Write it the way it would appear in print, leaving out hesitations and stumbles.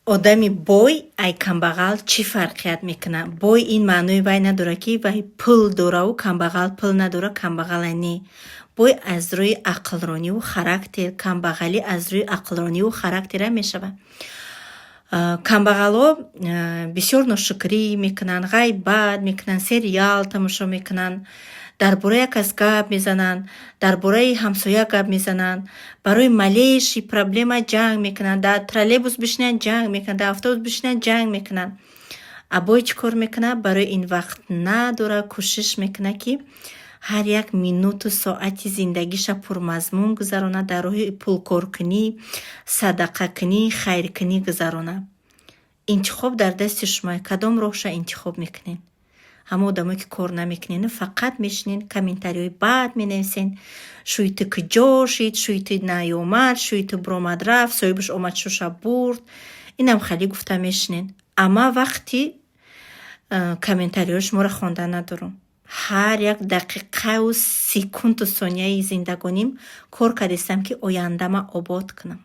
Одами бой ай камбағал чӣ фарқият мекунад? Бой ин маънои вай надорад, ки вай пул дораву камбағал пул надора, камбағала не. Бой аз рӯи ақлрониву характер, камбағалӣ аз рӯи ақлрониву характера мешавад. Камбағалҳо бисёр ношукрӣ мекунанд, ғайбат мекунанд, сериал тамошо мекунанд, дар бораи як кас гап мезананд, дар бораи ҳамсоя гап мезананд, барои малейший проблема ҷанг мекунанд, дар троллейбус бишинанд, ҷанг мекунанд, дар автобус бишинанд, ҷанг мекунанд. А бой чӣ кор мекунад? Барои ин вақт надорад, кӯшиш мекунад, ки ҳар як минуту соати зиндагиша пурмазмун гузаронад, дар роҳи пулкоркунӣ, садақакунӣ, хайркунӣ гузаронад. Интихоб дар дасти шумо. Кадом роҳша интихоб мекунед? Ҳама одамое, ки кор намекунед, фақат мешинед, комментариҳои бад менависен: шӯи ту куҷо шид, шӯи ту наёмад, шӯи ту биромад рафт, соҳибаш омад, шуша бурд, инам хеле гуфта мешинед. Ама вақти комментариҳои шуморо хонда надорам. Ҳар як дақиқаю секунду сонияи зиндагоним кор кардистам, ки ояндама обод кунам.